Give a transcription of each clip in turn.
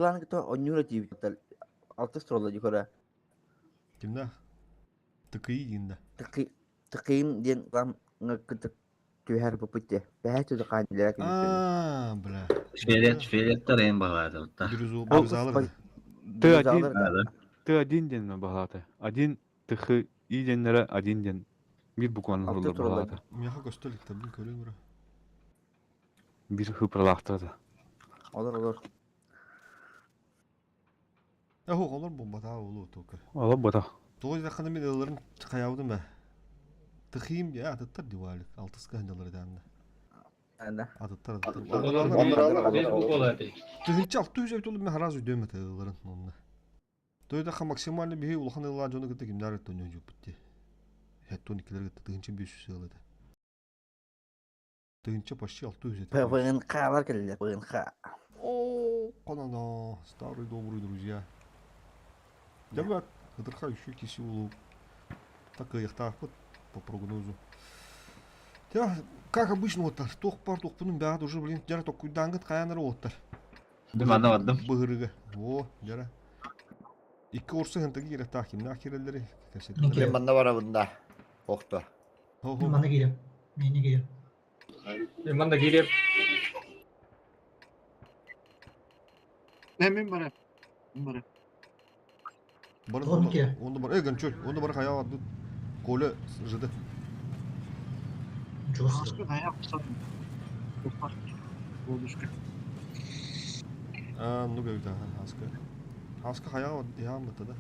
Клан кытта онньуур этиибит алтыс тураллар дии көрө. Кимнээх? Тыкыйы диин да. Тыкыйым диэн клан кытта түһэр буппут дии. Бэһээ түдэ хаан билэрэ күнү. Аа, бля. Фиолет, фиолеттар эйин баҕаатыбыта. Бирюзалар да. Ты один, ты один диэн баҕалаата. Один тыхы и диэннэрэ один диэн биир букванан суруллар баҕалаата. Миэхэ көстө иликтэр, мин көрүөм эрэ. Биир хыпралаахтар да. Олор олор. Эһу олор буолбатаа улуу только. Олор ботах. Тоҕо диэтэххинэ мин ылларым хайаабытым бэ. Тыхыым дии атыттар дивалик алтыска сылдьаллар этэ Атыттар атыттар. Тыһынча алты жүз эбит мен сразу өйдөм этэ ылларын онно. Тойдаха максимально биһи улахан ыллаан дьону кытта кимнээр кытта ойньон дии. Хэттон иккилэр кытта тыһынча бүүс сыал этэ. Тыһынча почти 600 этэ. ПВНХ-лар кэллилэр, ПВНХ. О, конано, старые добрые друзья. Дьэ, ытырха еще киси улуу. Так кыайыахтаахпыт по прогнозу. Тя, как обычно вот туох бар туохпунун бэҕэт уже блин дьара токкуйдаангыт хайаан эрэ уоттар. Манна бардым. Быһырыга. О, дьара. Икки орса хантаги киирэтаах кимнээх киирэллэри Ким манна барабын да. Охто. Манна киирем. Миини киирем. Манна киирем. Мен бара. Бара. Бар онда бар. Эй, Гончой, онда бар хаял адды. Коля жды. Аска хаял Болушка. А, ну говорит, ага, Аска. Аска хаял я да.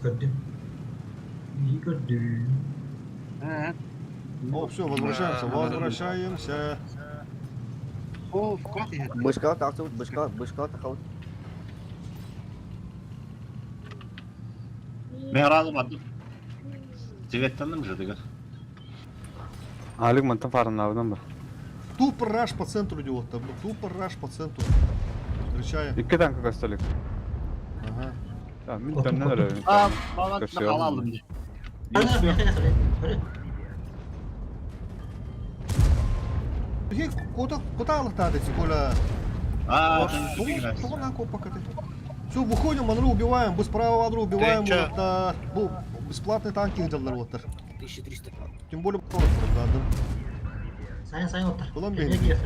Көрдүм. İyi көрдүм. О, все, возвращаемся, возвращаемся. О, как я? Бышкала тахсыбыт, бышкала, бышкала тахабыт. Мен разы бардым. Цветтанным же дыгар. Алик мантан фарыннаабынан бар. Тупо раш по центру идет, там, тупо раш по центру. Встречаем. Икки танка көстөлүк. Ага. Да, мин төннөн өлөбүн. А, балат алдым дии. Кота, кота алыктады, Коля. А, Все, выходим, Монро убиваем, мы справа Адру убиваем, вот, да, бу, бесплатные танки делали вот. 1300. Тем более, да, да. Сайын сайын оттар. Булан бейін.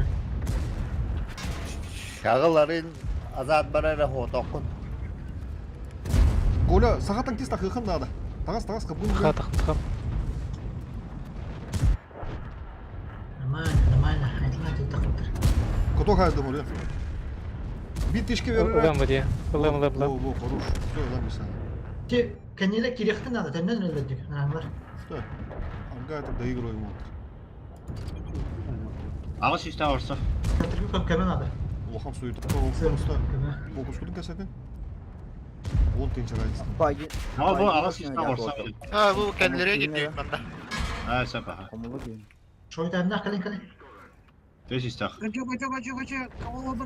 Шағыларын азат барара хотоққын. Коля, саха танкист ахыхын надо. Тагас, тагас, кабын. Хатах, Нормально, нормально. Айтылма тутақыптыр. Кото хайды муря. Бит тишке верер. Ылам бу Ылам, ылам, ылам. Во, во, хорош. Все, ылам бисана. Те, кәнеле кирехті надо, тәннен өлдік. Нормально. Стой. Арга это доигрываем вот. Ағыс үсті орса. Кәтіргі көп көмі надо. Улахан сует. Көмі. Фокус кудың кәсәтен? Он тынча разница. А, бу ағыс үсті орса. А, бу кәнлере китти манда. А, сапа. Шойда әмнақ кәлін кәлін. Төс үсті. Качу, качу, качу, качу. Кого бы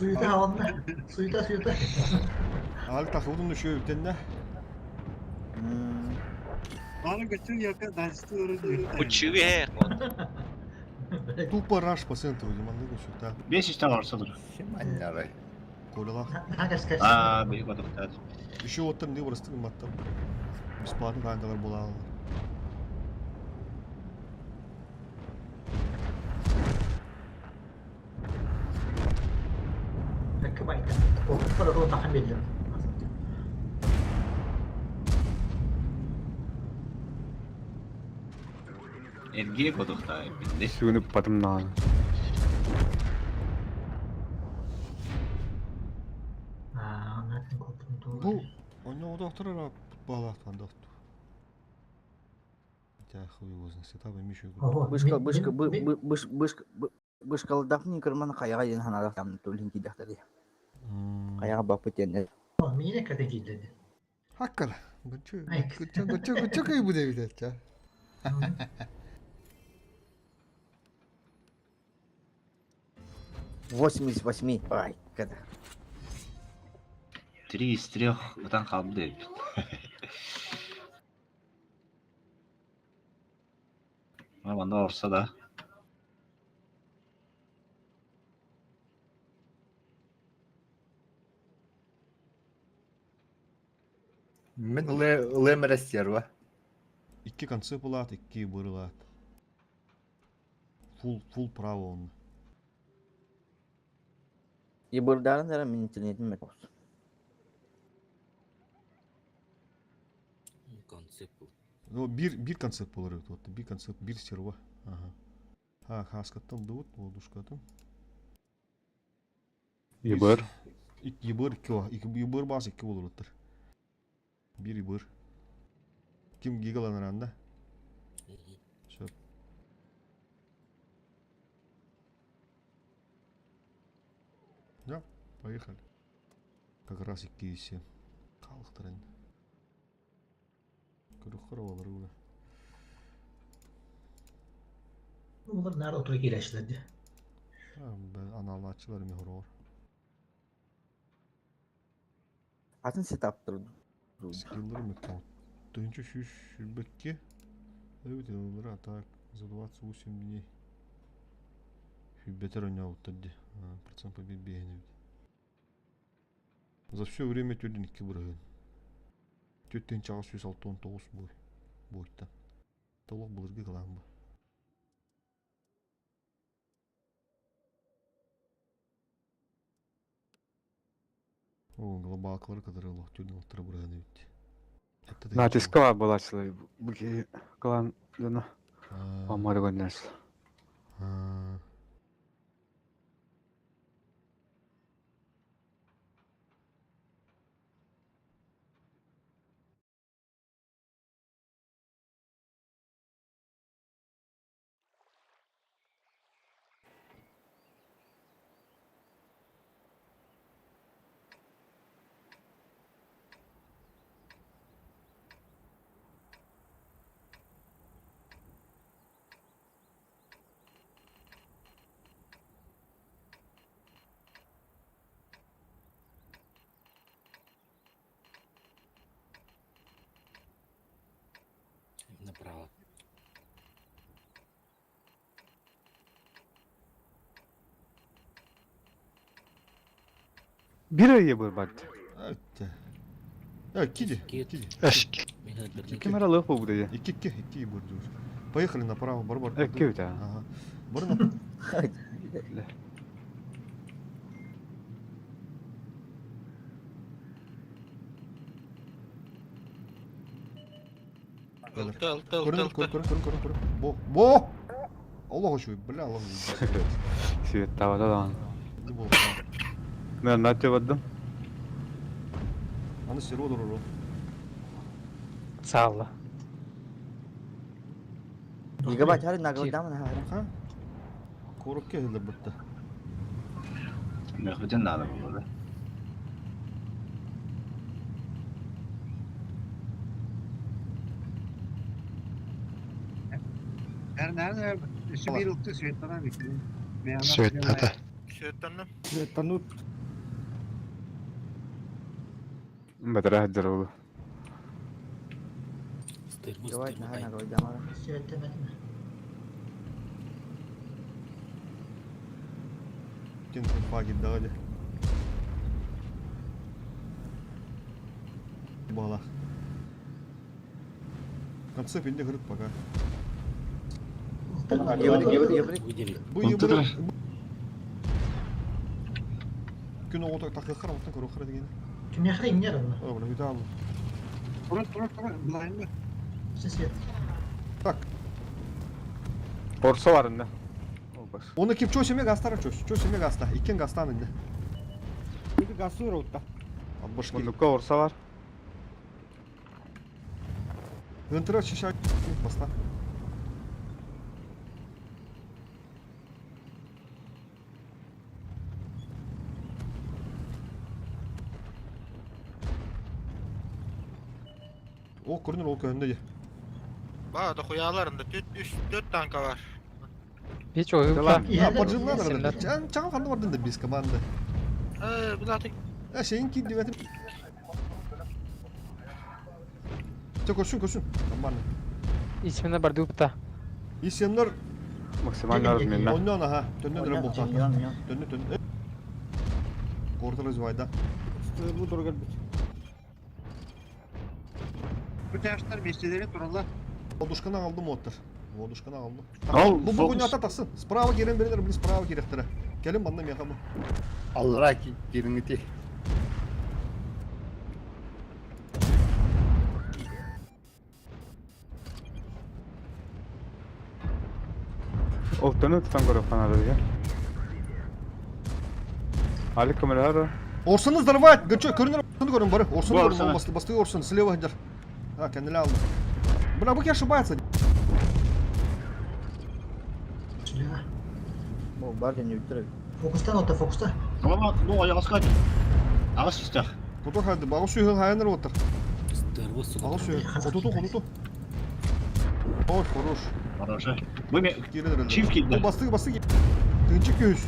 Суйта алынна. Суйта, суйта. Ал тахудун еще үтенне. Аны качу яка дальше Учуе. Тупо раш по центру, Диман, да. Бес үсті орса тұр. Симаннары. Колялах. А, бейік отықтады. Еще вот там не вырастын маттам. Бесплатно танкалар була. Әккі байта. Қорқып барады, тақым берілді. Эргие котухтаа бинди. Сүгүнүп батымнаан. Аа, натын қорқып Бу онно доктор балаактан доктор. Я хуй его знает, сетап эмиши. Бышка, бышка, быш, бышка, бышкалдафны кырман каяга ден ханада там тулин кидахтары. Каяга бапы тен. Мине кәді кейді. Хаккар. Гүчү, гүчү, гүчү, гүчү кый бу деп айтча. 88. Ай, когда. Три из трех ытан қалды деп. Манда орса да. Мин ылыам эрэ стерва. Икки концепт ылаат, икки быр ылаат. Фул, фул право онно. Ибырдаарын эрэ мин интернетим мөтөс. Концепт был. Ну, биир, биир концепт буолар эбит вот. Биир концепт, биир стерва. Ага. Ха, хааскаттан ылдыбыт, уолушкатын. Ибыр. Ибыр икки Ибыр баас икки буолуруттар. Биир ибыр. Ким гигаланаран да? Сөп. Да, поехали. Как раз икки есе. Халықтар енді. Көрүк балары була. Олар наар отура киирээччилэр дии. Аналааччылар эмиэ хороҕор. Атын сетаптыр. Скиллары мөттөҕүт. Тыһыынча сүүс сүүрбэккэ эбит ыллара а так за 28 дней сүүрбэтэр оонньообуттар дии. Процент побед биэһин эбит. За все время төрдүн икки бырыһыан. Төрт тыһыынчаҕа сүүс алта уон тоҕус бой. Бойтан. Толох былыргы кылаан бу. О, глобалкалары кытары олох түүн ылтара бырыһан эбит. Натиска бар буолааччылар бу киһи кылаан дьоно Омар гоннес. Направо. Биир ыйы бырбат. А, киди, киди. Ким аралык бу буде. Икки, икки, икки бурдур. Поехали направо, бар бар. Икки үтә. Ага. Бар на. Ылты, ылты, ылты, Көрүн, ылты. көрүн, көрүн, көрүн, көрүн. Бо, бо! Аллах үчүгэй, бля, Аллах үчүгэй. Свет табата даҕаны. Не бол. Мен Натя бардым. Аны сиро дорору. Саалла. Гигабайт хары наглдамын хары. Ха? Корокке хылыр бытта. Мөхбүтүн надо было, да? Nerede? Üstü bir ıltı Svetlana bitti. Svetlana. Сүөттэнним. Бэтэрэ сылдьар буолуо. Стырмы, Гигабайт стырмы, хары ай. наглдамын. Сүөттэмэтим. Кин фаги дали. Бала. Концепт инде кырыт пока. Выдели. Бу ебыры. Күн оҕото такыххар оттон көрөххөр деген. Кимиэхэ иҥнэр онно. О, бля, бүтэ алла. Турар, турар, турар. Былайын Сесет. Так, Орсо бар инде. Ол бас. оны кип чо семе гастара чо, чо семе гаста. Иккен гастан инде. Аббашки. Мундукка орса бар. Ынтыра шиша баста. О, көрүнөр ол көһүндө же. Ба, дохуяларында түт үс төрт танка бар. Hiç o hıpla. А, поджинна Сенлер. Чан чан ханды бардын да без команды. Э, булаты Э, сен ки деп атым. Чо көрсүн, көрсүн. Нормально. İsmine bardı upta. Исеннер Максимально разминна. оннон аха, төннөн өрө болта. Төннө төннө. Корта развайда. Bu taşlar meseleleri тураллар. Ладушканы алдым оттар. Ладушканы алдым. Ал, Бу фокус. бүгүн ата тахсын. Справа кирен берилер, блин, справа кириэхтэрэ. Кэлин манна миэхэ бу. Аллара кириҥити. Олтаны тутан көрүөххэ наада дии. Алик көмөлөһөр. Орсаны взорвать! Гачо, көрүнөр орсаны көрүн бары. Орсаны Бу көрүн, Орсаны. басты, басты Орсаны, слева идер. А, кэннилэ алды. Бля, бу ошибается. Слева. Бу бар ден үттер. Фокустан отта, фокуста. Мама, ну аяғасқа. Ағас үстәх. Туту хайды, багы сүйін хайыныр отыр. Стерва, сука. Багы сүйін. Отуту, отуту. Ой, хорош. Хорошо. Вы ме Кирилл. Чиф килді. Бу басты, басты. Тынчы көз.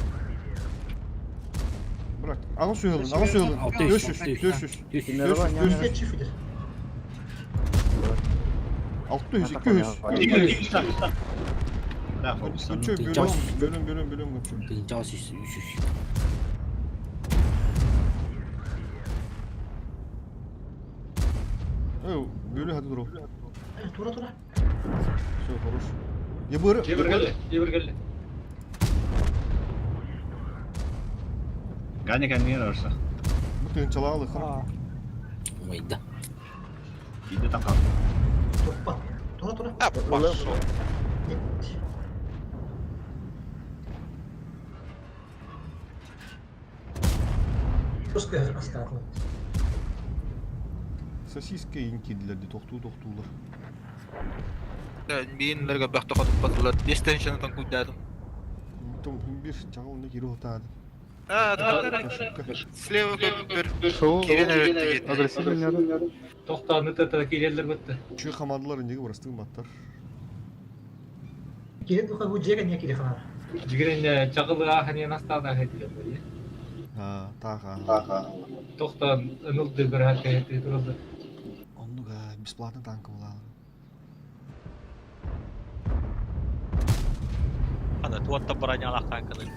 Брат, ағы сүйін, ағы сүйін. 600, 500, 500. 600. Үсте чиф идер. 600, 200. 200. Да, фокус. Гачо, бөлөм, бөлөм, бөлөм, бөлөм, гачо. 600, 300. Эй, бөлө хады дуру. Тура, тура. Все, хорош. Ебыры. Ганя кәнген орса. Бу тыгынчалаалы хара. Майда. Иде тақал. Топпа. Тура, тура. А, пошел. Нет. Пускай остаток. Сосиска инкидлерди тохтуу тохтуулар. Бейінлерге бәқті қатып батылар. Бестен шыны танкуйдадым. Том бир чагыл не кирип отаады. А, да, да, да. Слева бір Шоу. Кирен өртті Агрессивный надо. Чүй хамадылар индеги барастыгын баттар. Кирен духа бу жеге не кире хана. А, таха. Оннуга бесплатно танк булалы. Ана, туатта бронялақ танканы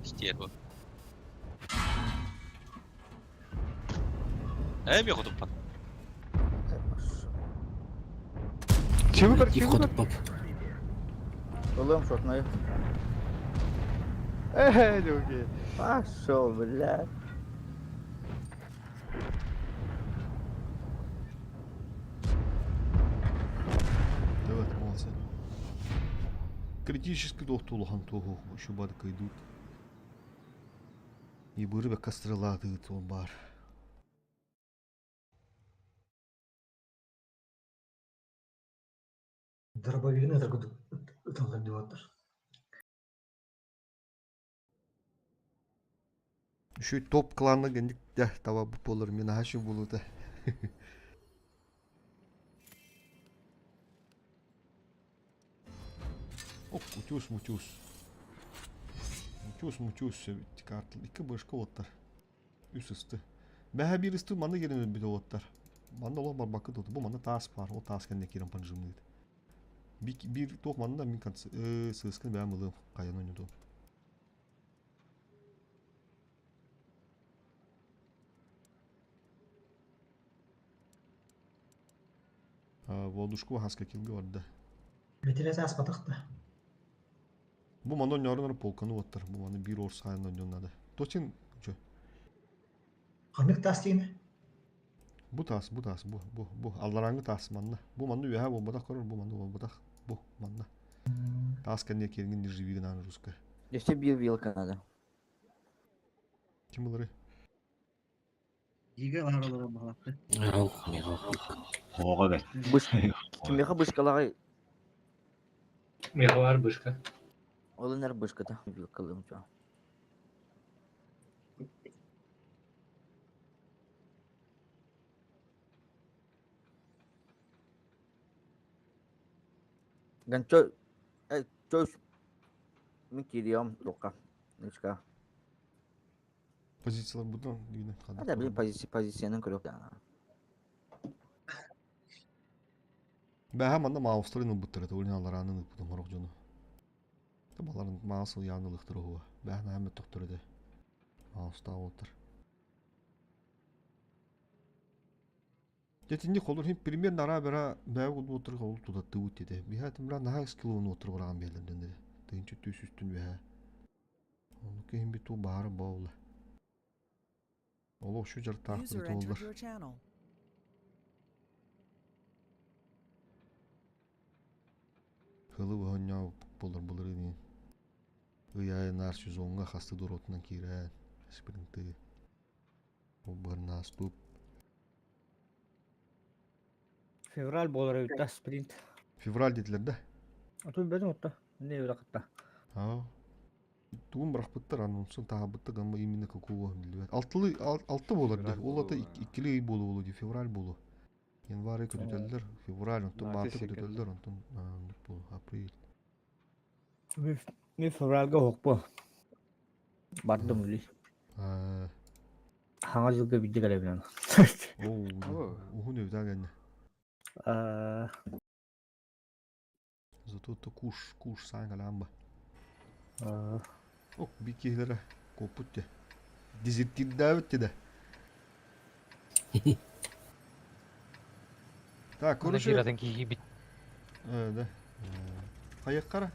стерва. Эми хотуппат. Чего Тихо, чего? пап. Ылым шотнай. Э, люди. Пошел, блядь. Давай, молодцы. Критический тохтуулахан туоху еще бадыка идут. И быры кастрелады он бар. Дробовигini так ыталар дип Еще топ клана гендик да таба бу болор мен хашы болута. Оп, утюс, мутюс. Мутюс, мутюс, картыл. Икки башка оттар. Үс ысты. Бәһә бир ысты маны керен бит оттар. Манда олох бар бакы доту. Бу манда таас бар. О таас кенде керен панжымны. Бир бир тох манда мин конце сыскын бәм ылым каян ойнуду. Водушку хаска килге барда. Метелес аспатык да. Бу манда ойнорун полканы оттар. Бу манда бир орс хайын ойнонады. Точин чө. Ханнык тас дейін. Бу таас, бу таас, бу, бу, бу. Аллараңы таас манна. Бу манна үһә болбатах көрөр, бу манна болбатах. Бу манна. Таас кенне келген нерживиген аны руска. Еще бил вилка надо. Ким булары? Иге ларалара балапты. Оға бәт. Быш. Кимеха бышкалары. Мехалар бышка. Олынар бышка да. Вилкалым чо. Ганчо. Э, чо. Мен кирием тока. Ничка. Позициялар будан дигән А да, блин, позиция позицияны көрөп. Бәһә манна маустарын буттыр, олин аларанын бутум хорок жону. Баларын маусыл янылыктыр хуа. Бәһә нәмә токтырды. Мауста отыр. Дьэ итинник холур иһин примерно араа-бара бэйэ курдук ол тутаттыбыт диэтэ. Биһээ тимирэ наһаа скилловын уоттар бараҕан биэлэр дэннэ. Тыһынча түс үстүн үөһэ. Оннук киһим бит туу баара буолла. Олох шу дьарыктаахпыт User entered буоллар. your channel. Хылы быһонньоо буолар былырыын Ый аайы наар сезоҥҥа хасты доруотунан киирэн спринты Барнаастууп. Февраль буолар эбит да спринт. Февраль диэтилэр да? Отун бөтүн отто. Не бырахытта. Аа. Тугун бырахпыттар анонсун таһаарбыттар гамма именно какого биллибэт. Алтылы алты буолар да. Ол ата иккили ый буолу буолу дии февраль буолу. Январь көтүтэллэр, февраль, онтон марта көтүтэллэр, онтон буолу апрель. Ми февральга оһохпо. Бардым үли. Хаҥа дьылга биирдэ кэлэбин Оо, уһун өйдөөн кэннэ. Зато то куш, куш саан кэлээн ба. Ок, би киһилэрэ куоппут те. Дезертирдээбит те да. Так, короче... Киратын киһибит. Да. Хайыккара.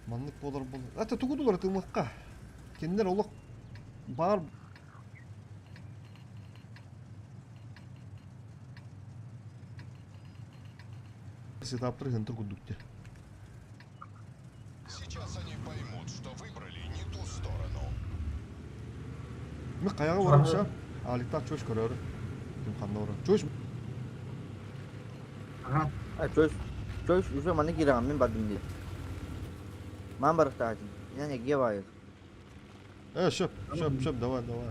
Маннык буолар буолар. Ата тугу дулар тымыкка. Кинилэр олох баар сетаптар хынтыр курдук те. Сейчас они поймут, что выбрали не ту сторону. Ми хайаҕа барамса, Аликтаах чуос көрөөр. Ким ханна барар. Чуос. Ага. А чуос, чуос уже маны кирэҕин мин бардым дии. Маан барыктаатым. Я не баайыр. Э, сөп, сөп, сөп, давай, давай.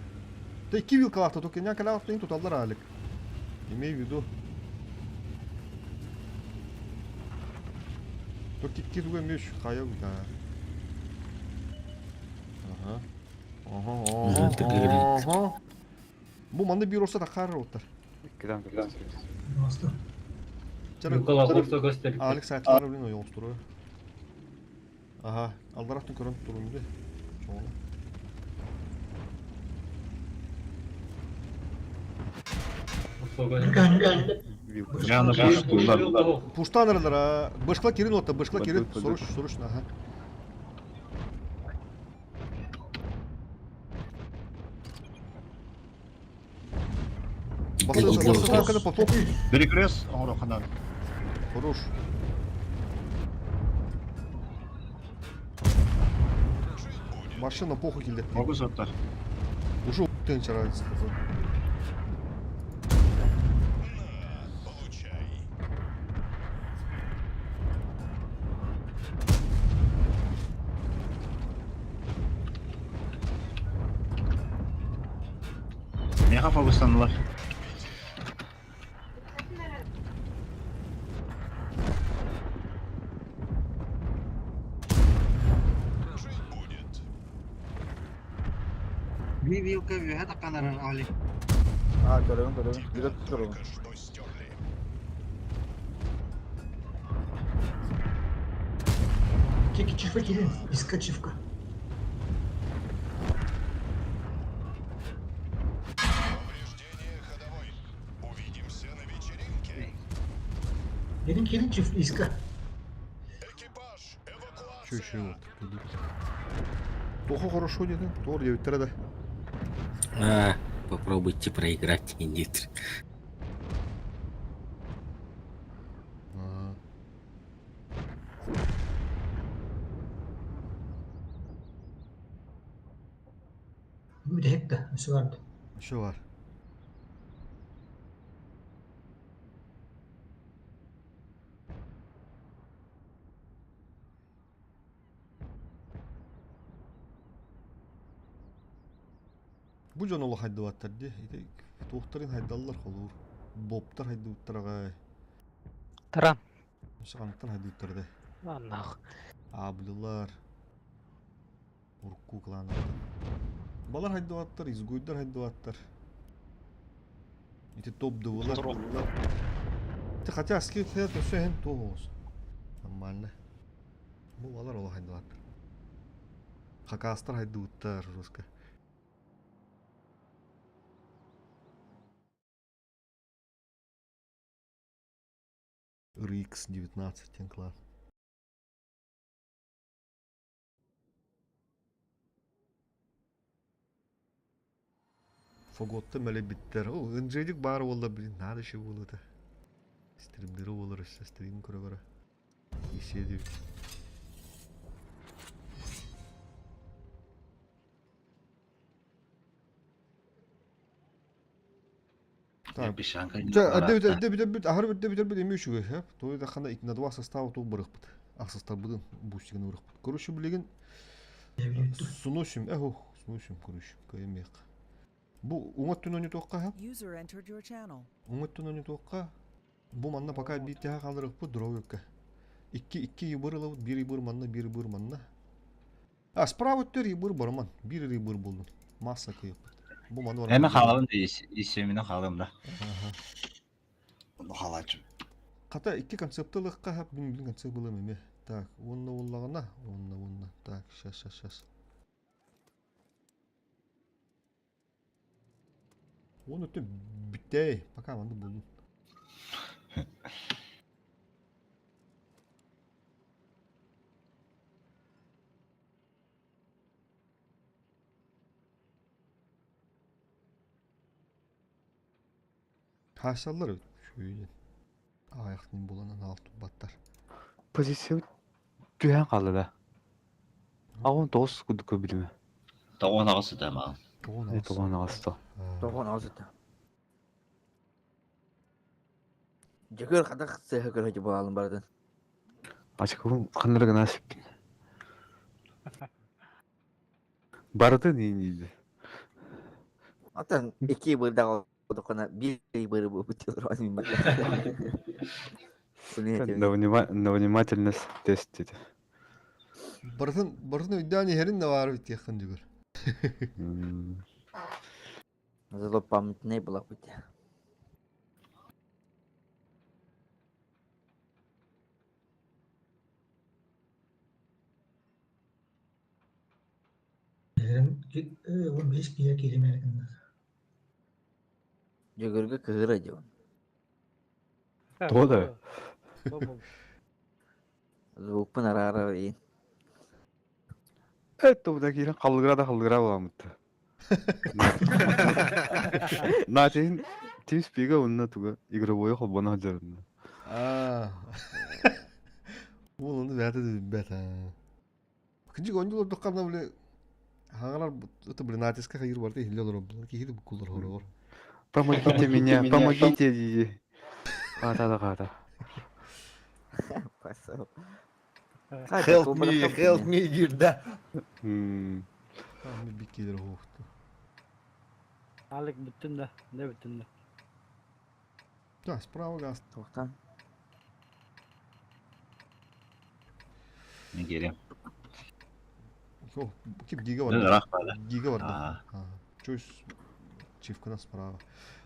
Ты икки вилкалаахта только не калаахтын туталлар Алик. Имей в виду. Только икки туга эмиэ хайа да. Ага. Ага, ага, ага. Бу манна биир орса тахаар оттар. Иккиден көрдüm. Просто. Алекс сайтылары блин ойоҕостуруо. Аха, алларахтын көрөн турун ди. Чоҕуна. Пуштан аралара. Бышкла кирин отта, бышкла кирин. Суруш, суруш, аха. Баста потоп. Перекрест оҥороххунан. Хорош. Машина похуй килдет. Могу соттар. Уже тынч разница. Меха фокустанылар. Bir вилка үөһэ тахханарар Али. А, көрөбүн, көрөбүн. Билет көрөбүн. Чеки чифа кирин, иска чифка. Увидимся на вечеринке. Кирин кирин чиф иска. Экипаж, Че еще вот? Плохо хорошо где-то. Тор девять да. А, попробуйте проиграть, индит. А. Бүтэһик да, өссө барды. Еще бар. Бу дьон олох хайдыбаттар дии. Ити туохтарын хайдаллар холуур. Боптар хайдыбыттар аҕай. Таран. Саҕанаттан хайдыбыттар да. Аннах. Аблилар. Урукку кланнар. Балар хайдыбаттар, изгойдар хайдыбаттар. Ити топ дывылар. Ти хотя скилл өссө иһин туох Нормально. Бу балар олох хайдыбаттар. Хакастар хайдыбыттар жестко. RX 19 диэн клан. Фаготта мэлэйбиттэр. Ол ынжедик баар буолла, блин, надо еще было это. Стримдері болар өссө стрим көрө-көрө. Исиэдибит. Так. Чэ, эрдэ бүтэ бүтэ аһары бүтэ бүтэ бүтэ эмиэ үчүгэй, хөп. Туой да хана на два состава туох барыахпыт. Ахсыстарбытын бустигын ырыхпыт. Короче, билигин сносим, эхо, сносим, короче, кыймык. Бу уҥа өттүн ойнотуохха хөп. Уҥа өттүн ойнотуохха. Бу манна пока биир тэһэ хаалырыахпыт дровикка. Икки икки ебыр ылабыт, биир ебыр манна, биир ебыр манна. А справа өттүгэр ебыр барыман, биир эрэ ебыр буллун. Масса кыйыппыт. Бу маны Эми хаалабын да исемини хаалым да. Ону хаалааччы. Хата икки концепты ылыахха хап, мин билин концепт ылыам эмиэ. Так, уонна уоллаҕына, уонна уонна. Так, сейчас, сейчас, сейчас. Уон өттө бүттэй, пока маннык буллун. Хаасаллар үчүгэй аҕыйахтын булан анаал туппаттар. Позиция түһэн хаалла да. 89 курдук билимэ. 98 да маған. 98 то. 98 это. Дьөгүөр хатах сыһа көрө буолалын бардын. Ачыкыбын ханнары гына сиппин. Барытын иин Атын икки бырдак олдуккана биир быры буолбут На внимательность тест деді. Барытын барытын өйдөөн иһэрин да баар диэххин дьүгүр. Злопамятный была быть. 15 киһи кииримээри гынна. Дьөгүөргө кыһыра дьон. Тоҕо да? Звукпун араара иин. Это да киирэн халлыгыра да халлыгыра буоламмыт. Начин TeamSpeak-а уонна туга игровой холбоно сылдьарына. Аа. Уол ону бэйэтэ да билбэт аа. Кырдьык оонньуу олордоххо били хаҥалар это блин натиска хайыр барыта иһиллэ олорор буолар киһи да буккуллар хороҕор. Помогите меня, помогите дии. Хаата да хаата. Help me, help me диир да. Биккилер оһуохту. Алик бүттүн да, не бүттүн да. Да, справа газ. Тоқтан. Мен келем. О, ким гига бар. Ыраах баада. Гига бар да. Чөс чивкана справа.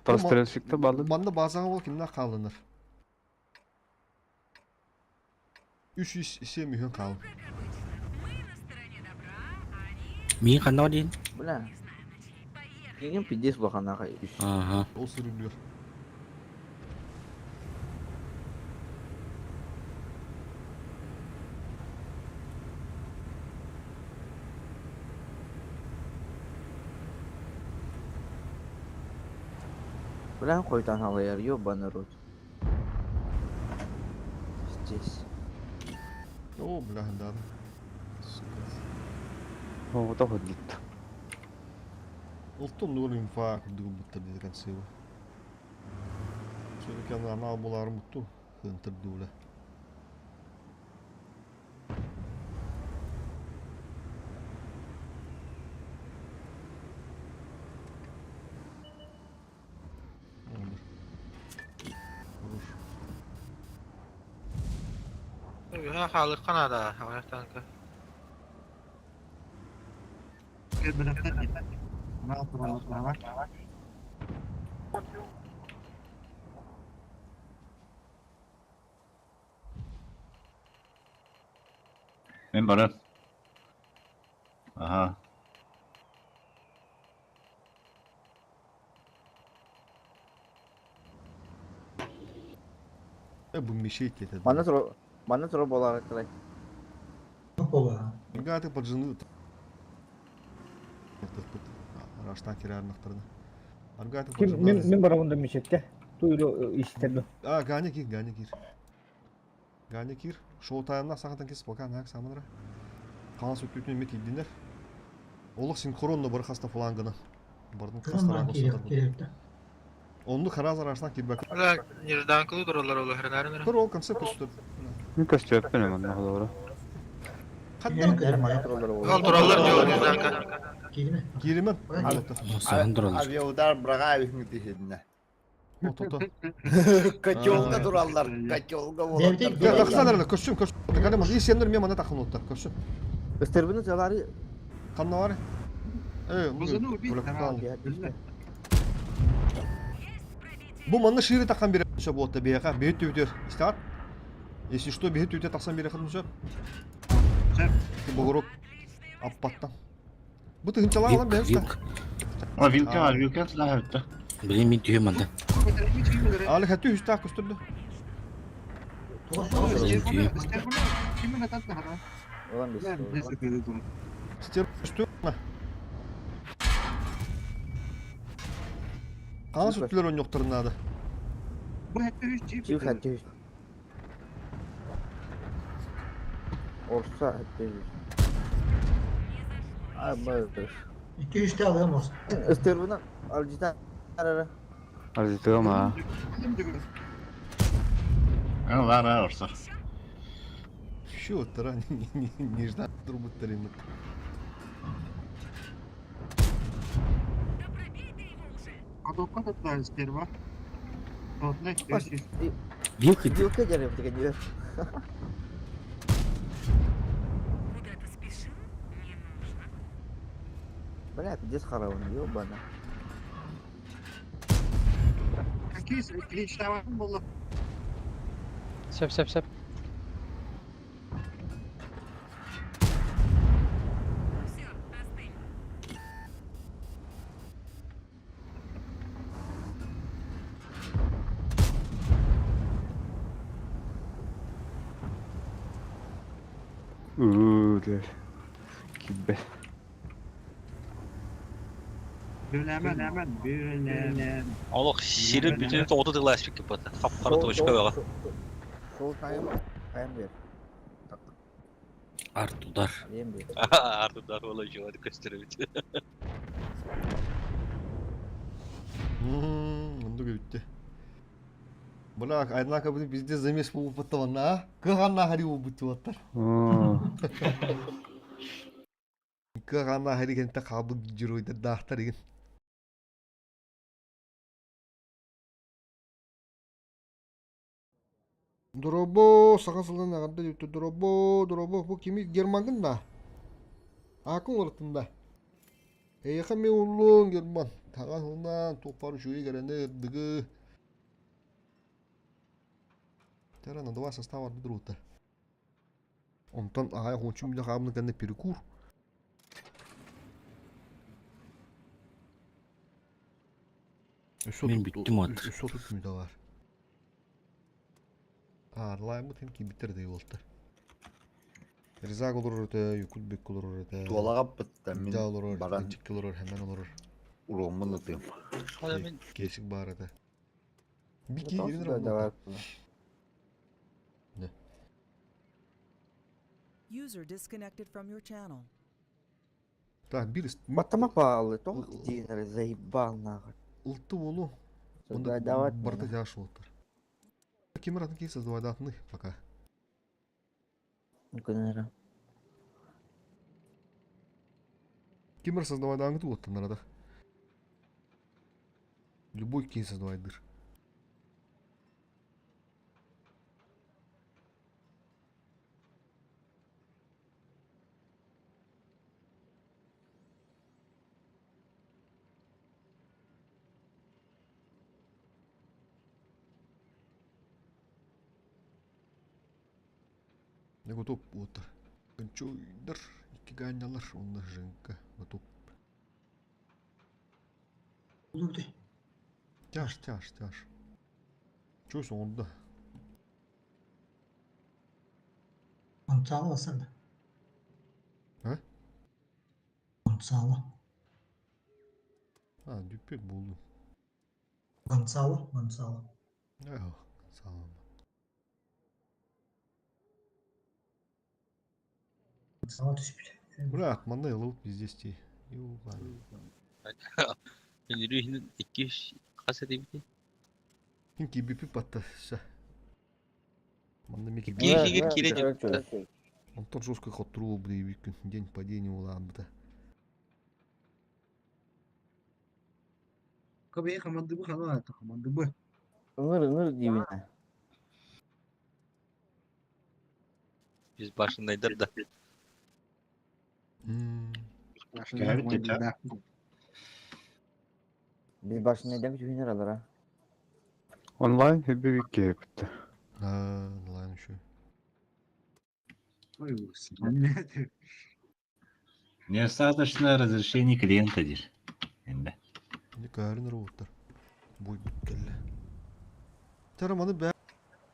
Прострельщикте барды. Манна базаға бол кимнәр қалыныр? 307 миллион қалын. Мин ханна диэн? Бля. Кигин пиздец улаханаха. Ага. Ол сүрүлүөр. Бля, хойтан халайар, ёбаный рот. Здесь. О, бля, да. Сука. О, тоҕо дит. Олтон нур инфа курдук буттар диде консева. Все-таки анал булар мутту. Хынтыр дууле. Хорош. Үһэ хаалык Канада, аҕыйах танка. Кэлбэтэхтэр дии. Анал тураллар. Мен барам. Аха. Бу мешеть это. Манна тура болар кылай. Ола. Гаты поджины. Раштан кирарнахтарына. Аргаты Ким мен мен барабында мечетте. Туйру истерди. А, Ганя кир, Ганя кир. Ганя кир. Шоу таймна сағатан кес пока нак самынра. Қалас өттүтүн мет иддинер. Олық синхронно бір хаста флангына. Бардын Кырымдан кирек керек да. Онду харазар арсынан кирбек. Бля, нежданкалы туралар ол хренарыныр. Көр ол концепт көстөр. Мен көстөппүн эм онна холобура. Хаттар Манна туралар Ол туралар жол нежданка. Кириме. Киримен. Сахан туралар. Авиаудар браға әбіхін дихедіне. Ото. Котелга тураллар, котелга болаттар. Я тахсан эрэ көссүм көссүм. Кадам и сендер мен мана тахын оттар көссүм. Өстербini жалары Канна бар? Э, Бу манна шири тахан бере сөп болот бияка бейт түбүтөр. Истат. Если что, бейт түбүтө тахсан бере хатын сөп. Бугурук аппаттан. Бу тыгынчалар алан Вилк, бер. вилк. А, вилка, вилка сюда өттө. Блин, мен түйем анда. Али хәтті үстә көстөрдү. Мен түйем. Olan biz. Стер үстү. Кан сүтлөр ойноктор нады. Чив хәтте. Орса хәтте. Абы. 200 те алыгым olsun. Өстербini алжыта арара. Арзытыгам аа. А, бар, бар, орсор. Şu тара неждан турбуттар эми. Вилка Вилка дерем деген жер. Куда-то спешил? Не нужно. Бля, пиздец харавын, ёбана. Сөп, сөп, сөп. Все, остынь. Уу дэр. Киббе. Олох сири бүтүн тоғды дыласпик кипата. Хап-қара точка бага. Шоу тайм, тайм бер. Арт удар. Алем бер. Артыдар ола жуады көстөрөбүт. Онду көбүттө. Бля, однако бу везде замес болуп баттабан, а? Кыганна хари болуп баттар. Оо. Кыганна хари кенте кабы жүрөйдө дахтар деген. Дробо, саға сылдан ағанда өтті дробо, дробо, бу кими Германгын да. Акын ортында. Эйха мен улун Герман. Таган улнан топар жуи керене дыгы. Тера на два состава друта. Онтон ага хончум биле хабны кенде перекур. Мен бүттүм атыр. Өсө тут мүдө бар. Арлаймы тем кибитер дей болду. Риза олор өтө, Юкутбек олор өтө. Туалаға бітті, мен Да олор, баран Чик олор, hemen олор. урумун ытым. Кешик бар өтө. Бики Тоғыз ирин да да бар. User disconnected from your channel. Так, бир Баттама паалы, тоғыз дейін заебал нахуй. Улты болу. Сюда давать. Барда жаш болуптар. Кимир атын кей создавай датны пока. Мүмкін Кимир создавай даңгы оттан арада. Любой кей создавай дыр. Я готов вот. Кончойдер, икки ганялар, онна Женка, готов. Улугды. Тяж, тяж, тяж. Чё онда? Гонсало бассанда. А? Гонсало. А, дүппек буоллум. Гонсало, Гонсало. Эх, салам. Гонсало түспүт. Брат, манна ылыбыт пиздец дии. Ебаный. Үнүрүү икки хас этибити? Мин киирбиппит батта. Ша. Манна мики Киһигэр киирэ дьүттэ. Онтон жестко хотторуу буолбут эбит күн. День падения улаанбыта. Кабе хамандыбы хана хамандыбы. Ыҥыр ыҥыр диибин. Biz башындайдар да. Biz башындайдан күтүһүнэр алара. Онлайн хеббик керекті. А, онлайн еще. Недостаточно разрешений клиента дир. Энде. Не каарин роботтар. Буй келле. Тараманы бә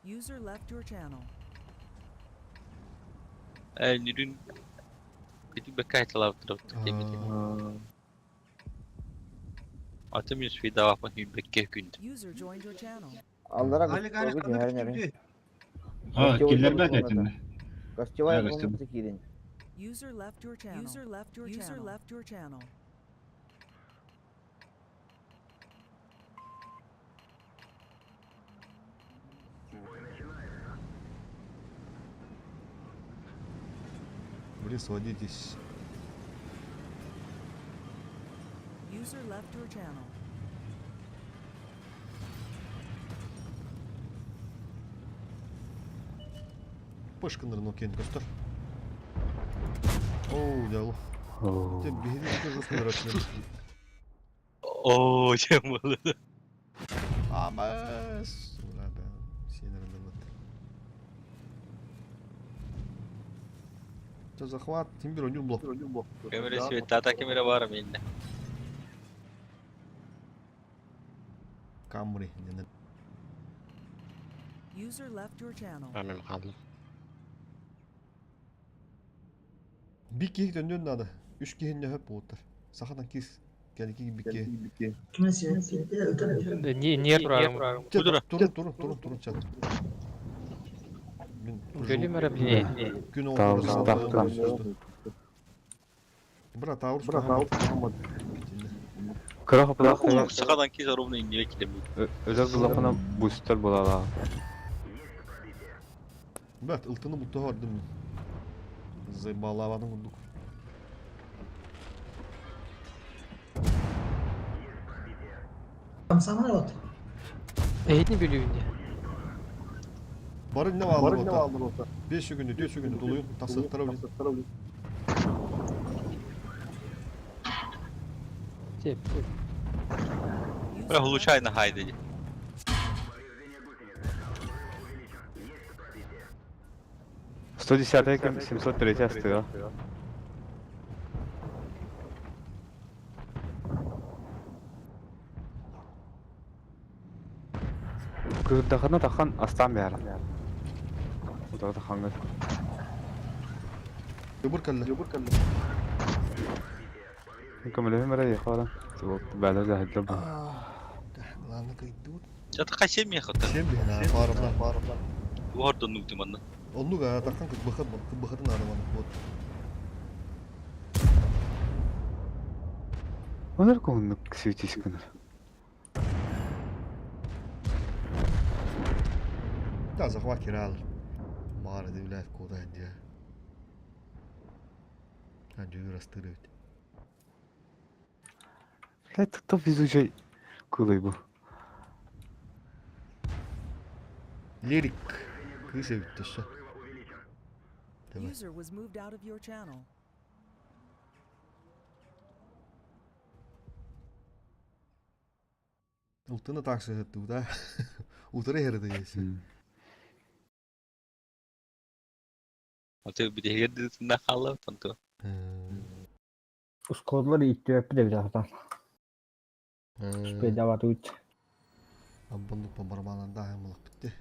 User left your channel. Үнүрүүн бити бэккайталаабыттар темити. Атым юсфидавапын хүббекке күндү. User joined your channel. Аллара Алик алик гостевой түһэрин эрэ. А, Гостевой киллербет комната. этинде. Гостевая Да, гостевой. комната киирин. User left your channel. User left your User left your channel. Блин, сводитесь. User left your channel. Пышканыр нокен көстөр. Оу, дялу. Те биһиги жестко дрочнем. Оо, чем было? Амас. Ура, бә. Сенерinde бат. Це захват, тимбир онюр блок. Камера света, камера бар менде. Камри. денер. User left your channel. Амин қалдым. Бик киһи төннүөн надо. Үш киһинне хөп буоттар. Сахадан кис. Кәники бикке. Ким сен? Не не турарым. Турун, турун, турун, турун чат. Мин Гөлүм эрэ биле. Күн Таурус Брат, Таурус. Брат, Таурус. Кыра хапыда Сахадан киз ровно иннибе килемит. Өзер булапына бустер болала. Брат, ылтыны бутта бардым. Зайбалавадым курдук. Хамсамар вот. Эйтни билүүнде. Барын не алды бота. 5 күндө, 4 күндө тулуйун, тасыктара билин. Теп. User Бра left случайно your хайды. channel. Сто десятый кем 703 астыга. Кырдахана тахан астан бәрі. Удара тахангы. Юбур калла. Көмөлөһүм эрэ яхара. Бәле заһыдлы бу. Ладно, кайдут. Чата кайсем мехата. Сен бихна, барымна, барымна. Уордон нуктыманна. Оннуга тахан кыбыхат, кыбыхатын арыман. Вот. Онор куһуннук светис кыныр. Да, захват кирал. Мара дивлять куда где. А дюй растырывать. Блядь, кто везучий кылый бу. Лирик. Кыса бүттөсө. Давай. User was moved out of your channel. Ылтыны таксы хатту, да? Утыры херде есе. Аты битегер халла танту. Ускодлар иттүөппү деп жатат. Спедават үт. Аббанды по барабанан да хэмлак битте.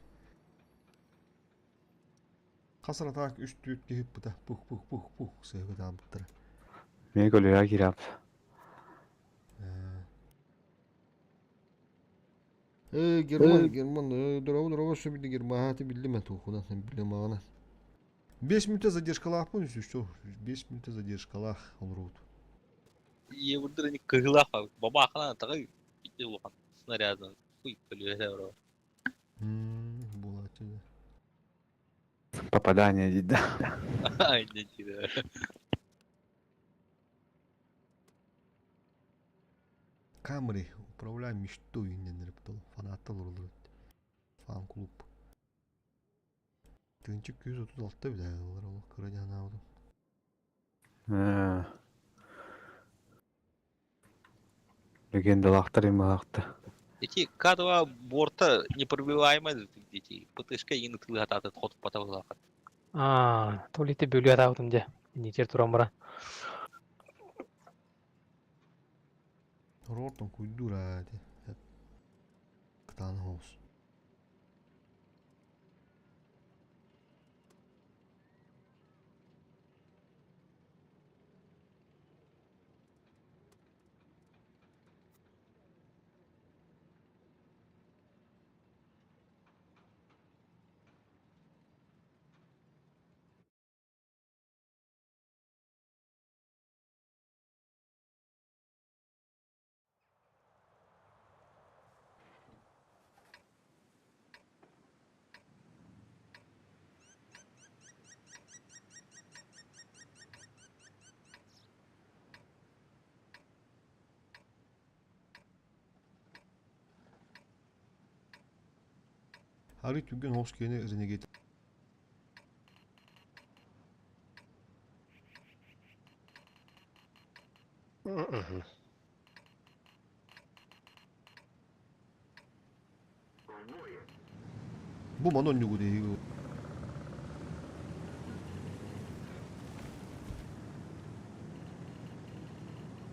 Хас атаак үс түүт киһи ыппыта пух-пух-пух-пух сыһыгытаабыттара. Мин көлүөҕэ киирээт. Э, Герман, Герман, э, дороба, дороба, все билди Герман, ты билдим мен тухунан, билем ағынан. 5 минута задержкалаахпын, что, 5 минута задержкалаах олорут. Иебырдыр ини кыһылаах бабаахана таҕай ити улахан снарядынан хуй көлүөһэ бро. Буолааччы да. Попадание дейді. Ай, не дейді. Камри, управляй мечтой инненер бтол, фанаттар олорор. Фан-клуб. Тыынчык 136 билээ ол кыра дьанаабытым. Легендалаахтар ималаахта. Эти К2 борта непробиваемая дети. ПТшка иин ытылыһатааты хотуппата булаахат. Аа, то ли те бөлүө атаабытым дьэ. Инникер туран баран. Рортон куйдура ди. Кытааны хоус. Арый түгэн хоус киэнэ Renegade. Бу манон ньугу дии.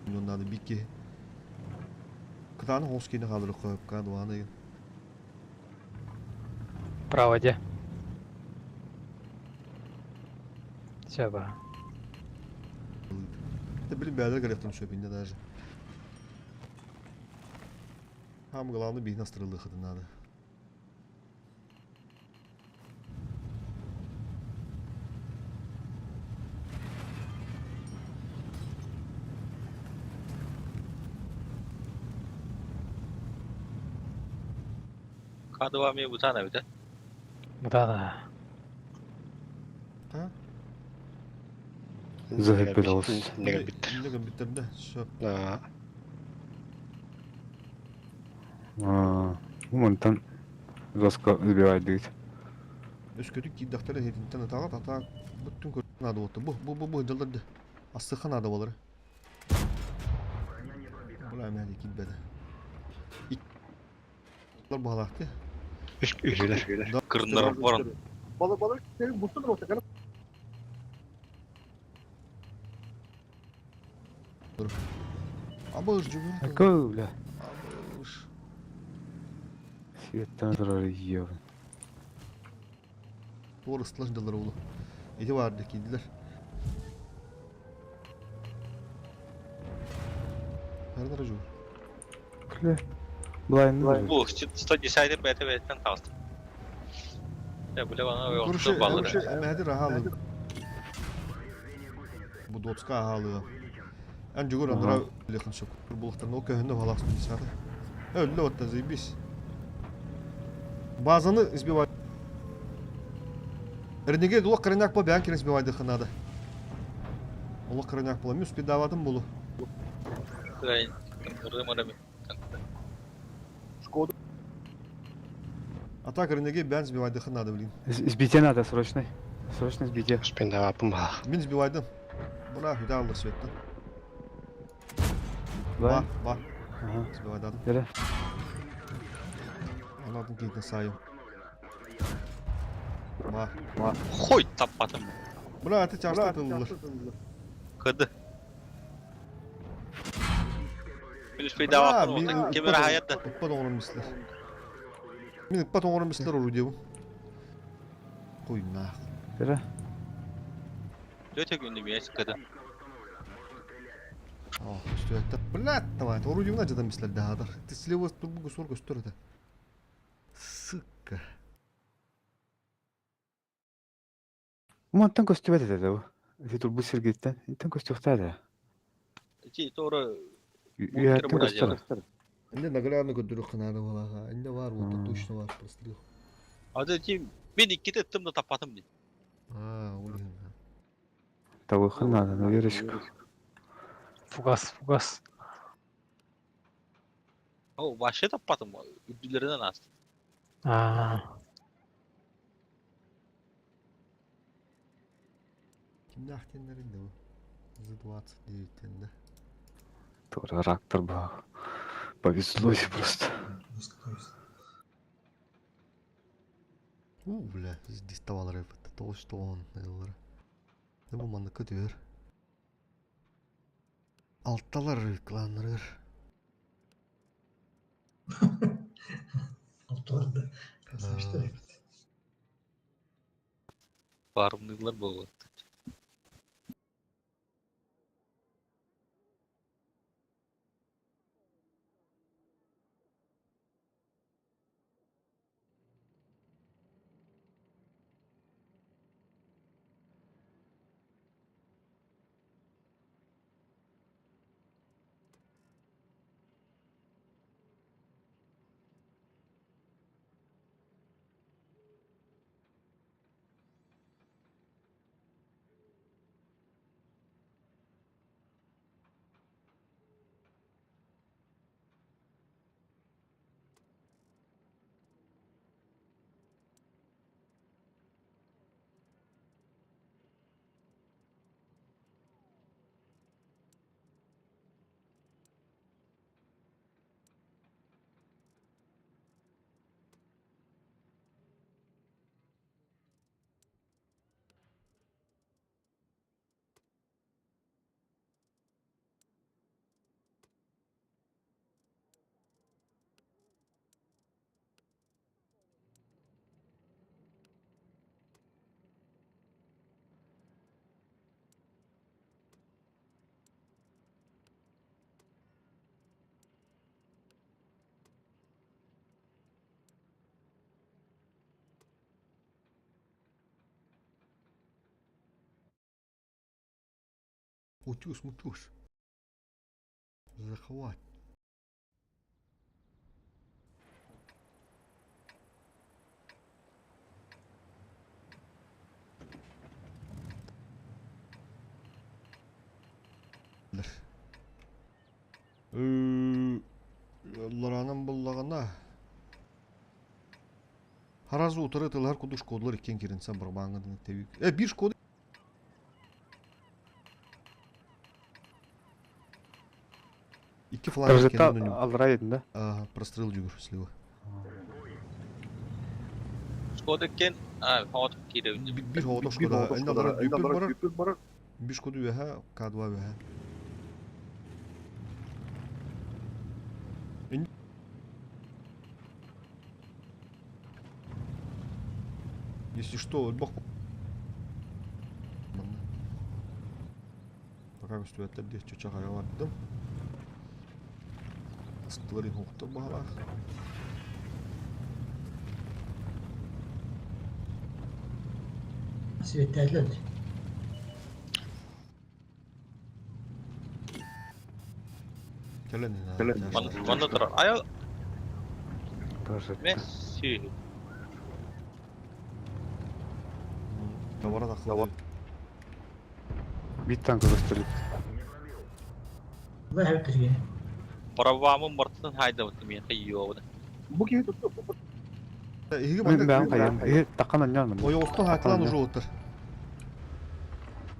Надо бикки. Кытааны хоус киэнэ хаалыр көпкә дуаны. Право дьэ. Все ба. Это блин бәдер галектан сөпинде даже. Самое главное бих настырылыхы надо. К2 ми бутана бит. Бутана. А? Зыһыппыт олус. Иннегер биттер да. Сөп. Мантан жестко сбивает дейт. Өскөтүк киирдэхтэрэ хетинтэн атаҕа атаак бүттүн көр наада буолта. Бу бу бу бу дьалларды. Ассыха наада болары. Бля мэли киирбэдэ. Иккилэр баҕалаахты. Үһүлэр. Кырнар баран. Балы балы бутун рота Абыш жүгүн. Какой, бля? Абыш. Светтан турар ебан. Туор ыстылаш дьаллар улу. Ити баарды киирдилэр. Харнара жур. Бля. Блайн. Бу 110 бәте бәтен таҕыста. Я бля бана Короче, орту баллары. мәдир ахалы. Бу дотска ахалы. Эн жүгөр андыра лекин сөп. Булықтан ол көһүндө халас десаты. Өллө отта заебись. Базаны избивай. Ренегейд улак кырыняк була бән кирен избивайды ханада. Улак кырыняк була. Мюс пидаватым булу. Шкода. А так Ренегейд бән избивайды ханада, блин. Сбитие надо срочно. Срочно сбитие. Спендавапым баа. Мин избивайдым. Бура хүдә алыр светтен. Бар, Блайн. бар. Ага. Избивайдадым. Бері. Анадын кейтін сайым. Бар, бар. Хуй таппатым. Бура аты чарста тылылыр. Кыды. Плюс пидаватым. Кемер хаятта. Ыппат оңорон мислер. Мин ыппат оңорон мислер ору дебим. Кой нах. Тера. Тетя күнү миэс кыда. О, көстүөттэ. Блядь, давай, орудиуна жадан бислер даадыр. Ты слева турбу көсөр көстөр это. Сука. Мантан көстүбэт этэ да бу. Ити турбут сиргиттэн. Итен көстүөхтээ да. Ити торо Үөһэттэн көстөр. Инде наглядно көрдөрүк ханары балаға. Инде бар, вот точно бар прострел. Ады ти мен икките ыттым да таппатым ди. А, ол иһин. Табыхын надо, на верочку. Фугас, фугас. О, вообще таппатым. Үрдүлеринен астым. Аа. Кимнээх диэннэрин да бу? За 29 диэн да. Тура трактор был. Повезло просто. У, бля, здесь тавалар эппит. Тоҕус тоҕон ыллара. Бу манныкка түһэр. Алталар кланнарыгар. Алталар да. Красавчиктар эбит. Барымныйлар буолуо. Утюз, мутюз. Захват. Ларанан буллагана. Харазы утары тылар куду шкодалар иккен киринсен барбаңын тебик. Э, бир шкода. Икки фланг Прожекта кеннен аллара един да? Ага, прострел жүгүр слева. Шкода кен, а, хават кире. Бир хоото шкода. Энде алара дүүпүт барар. Бир шкода үөһэ, К2 үөһэ. Если что, бог. Пока көстүбэттэр диэ чуча хайа бардым. Астыларын хуктар баһалаах. Светләләр. Кэлэн Манна турар. Ая, Прожекта. Месси. Тавара тахсар. Бит танка көстөр. Бу эбит Правамын бартын хайда мен кыйыобын. Бу киһи тутту. Эһиги Мен бэм манна хайам. Э, таккан аннан мен. Ойоҕостон хаатылаан уже оттар.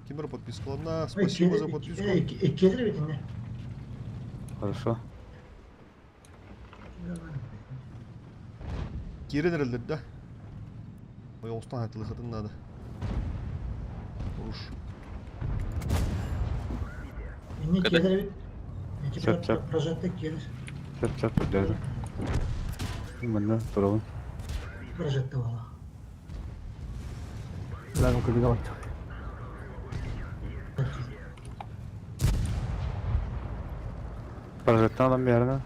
Кимер подпискалана. Спасибо за подписку. Иккилер бит инне. Хорошо. Кирен эрэллэр да. Ойоҕостон хаатылыхатын надо. Уруш. Инне Када? киэлэр эбит. Эти Сөп, сөп. прожекта киэлэр. Сөп сөп көрдөрдүм. Манна турабын. Прожекта буолла. Ладно, кыбыга баттым. Прожектан алан биэрнэ.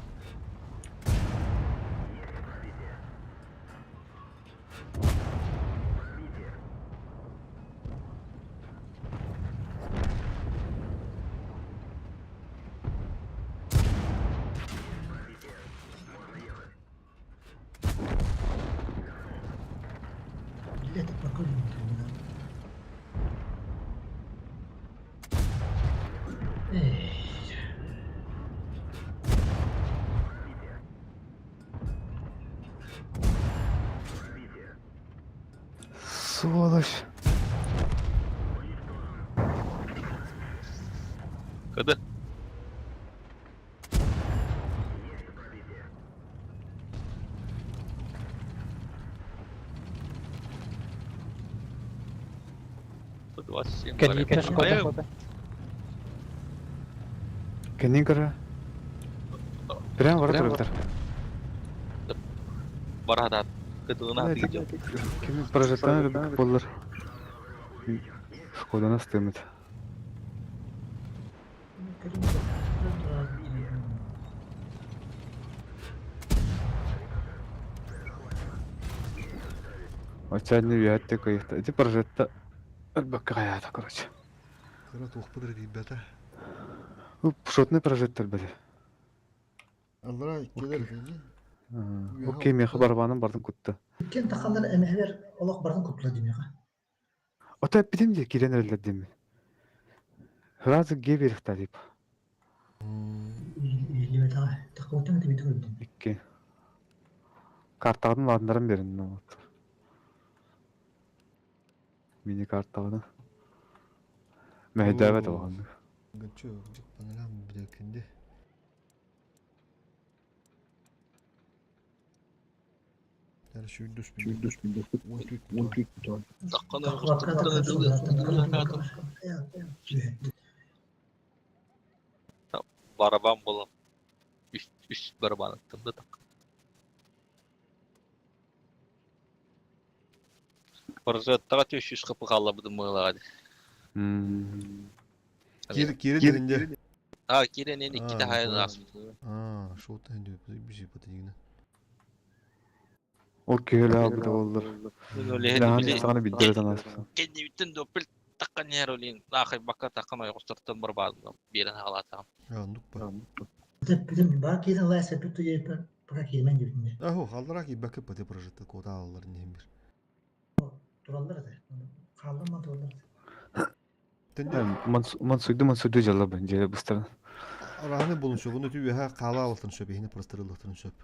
Билет покойник. Эй. Сволочь. Кыды. 127 Кэнниттэн шкода. Кэннин көрө. Прям ворота турар. Барадат. Кыдыгына тыгы. Кими прожектан өлбүт буоллар. Шкоданы астыамыт. Оччоонньу үөһэттэ кыйыхта. Ити прожекта өлбөккө хайаата, короче. Кыра туохпут эрэ тиийбэтэ. Шотный прожектор били. Аллара иккилэр итини. Окей, миэхэ барабаанын бардын кутта. Иккиэн тахханнар эмэһэлэр олох бардын куттула димиэхэ. Ото эппитим дии киирэн эрэллэр диэммин. Сразу ге биэриэхтээх тип. Ииллибэтэҕэ. Таххыбыттан этибити көрдүм. Икки. Картаҕытын улаатыннаран биэрин вот. Мини картаҕына. Мэһэйдээбэт улаханнык. Гынчы дьик панелам билэркинди. Барабан буолан үс үс барабан ыттым да так. Прожектора 300 хапы хааллабытым мыылаҕа Киир киирин дьэ. А киирэн эн иккитэ хайан ааспыт. Аа, шоута хэнди биси патыгына. Ол киһилээх быта буоллар. Лахан саҕана билдэрэ санааспытым. Кэннибиттэн доппил таккан иһэр олин наахайбакка таккан ойоҕостортон барбаадым биэрэн хаалаатаҕым. Оннук ба. Бүтүн баа киирэн лайса бүттү диэппин пока киирмэн диэбитин. Аху, халлара киирбэккэ пати прожекта куота алаллар иһин бир. Тураллар этэ. Хааллар ма тураллар. Мансуйду мансуйду дьалабын дьиэ быстаран. Арааны булун сөп, оны түбэһэ хаала алалтын сөп, иһини простырыллахтарын сөп.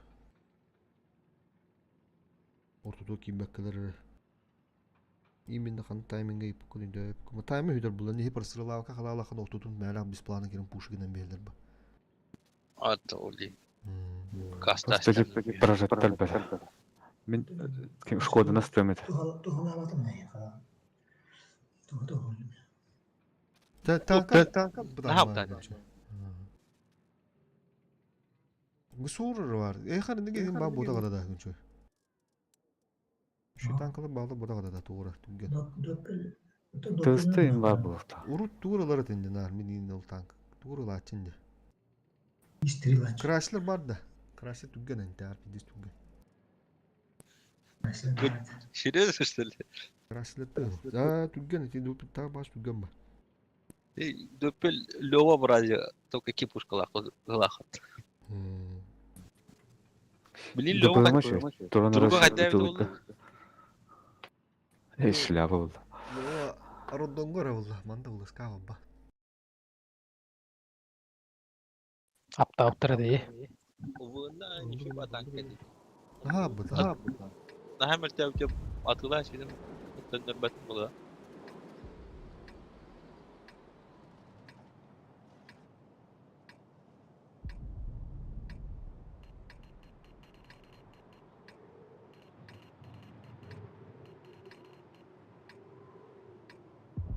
Ортотуо киирбэккэлэр эрэ. Именно хан тайминга иппуккун өйдөөбүккүн. Таймы хүдэр булан иһи простырылаабакка халаалахан ортотун мээлээх бесплатно кирин пушигынан биһэлэр ба. Ата оли. Прожектор бэр. Мин шкоданы астыам этэ. Туһалаабатым туһу Танка Гусур бар. Эхар неге ба бота гада да күнчө. Şu танкалар багда бота гада да тугура түгген. Тысты им бар буолта. Урут тугуралар этинде нар мин ол танк. Тугуралар ачынды. Краслер бар да. Краслер түгген энте арпидис түгген. Серьезно, что ли? Краслер да. Түгген эти та баш түгген ба. Дөппел Лева вроде только кипушка лахат. Блин, Лева Турга хотя бы Эй, шляпа болды. Лева роддонгор болды, манда болды, скава ба. Аптауптар дии. Вына ничего танка. Ага, быта. Наһаа мөлтөөбүтэ атыылаан сирин төннөрбөт буолуо.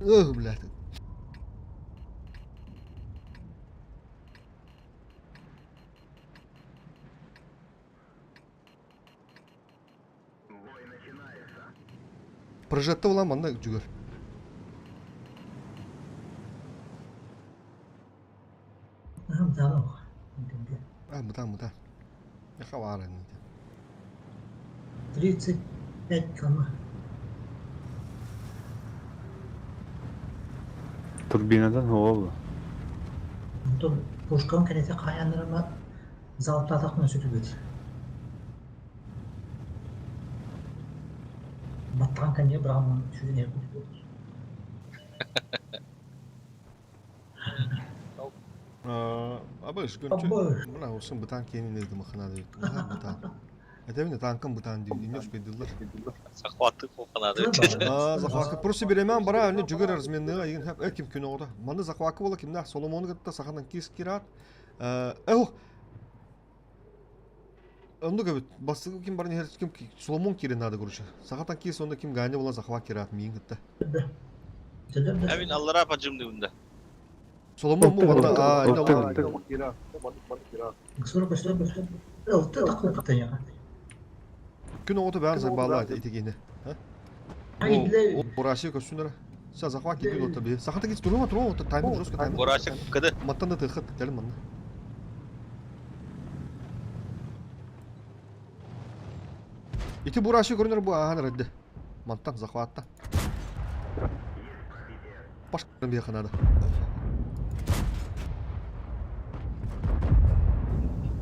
Ох, блядь. Прожекта була манна жүгөр. Мытаан А, мытаан, мытаан. Яха баар ини. 35 км. Турбинадан оҕол. Онтон пушкам кэнники хаайаннарыма залптаатахпына сүтүбүт. Баттаҕын кэннигэр быраҕан сүтэн иһэр курдук. Абыш, көрчү. Мына осын бытаан киэнин ыытымахына дейт. Бытаан. Этэбин танкам бытаан дейт. Не успейдылар. Захваты куханады. А, захваты. Просто беремен бара, önne жүгір разменныга еген хәп ким күн оғда. Маны захваты бола кимнә Соломон гытта саханан кис кират. Эх. Онды көбүт басты ким бар не ким Соломон кирен надо короче. Сахатан кис онда ким гане бола захват кират миин гытта. Әмин аллара пажым дибинде. Соломон бу банда а инде Күн оғды бәрін зарбала этегене. Бураши көсүнөр. Ся захват киди дота би. Сахата кис турума турума тайминг жестко тайминг. Бураши кыды. Маттан да тыхыт келин манна. Ити бураши көрүнөр бу ахан редде. Маттан захватта. Башка бияка надо.